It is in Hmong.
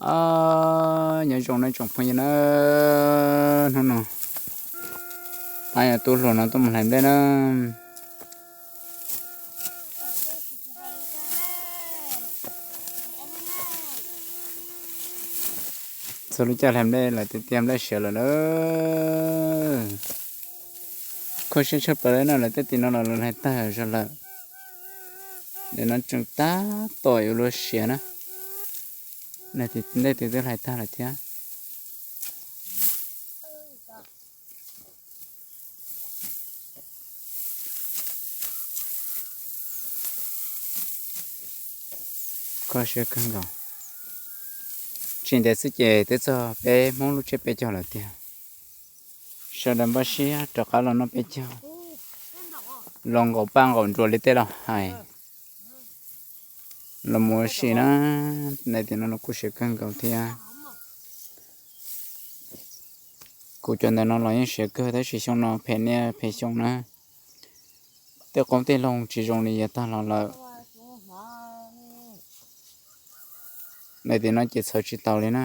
Nyob zoo nawb tsoom phooj ywg na, hnub no pab yog tub hluas no tuaj mus hlais nplej na. Txhua lub caij hlais nplej lawv twb tiaj nplej siav lawm na. Kho siab tshaj plaws li no, lawv tej tim no los lawv hlais tag zog lawm. Nim no tseem tab tom yuav luag siav na. Ntej twb hlais tag lawm thiab. Kho siab kawg nkaus. Tsis ntev xwb ces twb txog peb Hmoob lub tsiab peb caug lawm tiag. Sawv daws npaj siab rov qab los noj peb caug, los nqaum paj nqaum nruas li tej laus hais. Los mus ua si na, nim no los kuj siav kawg nkaus thiab. Kuv cov ntawm no los yeej siav kawg tab sis xyoo no phem niaj phem xyoo na. Tej qoob tej loo tsis zoo li yav tag los lawm. Nim no ces txhawv tsis tau li na.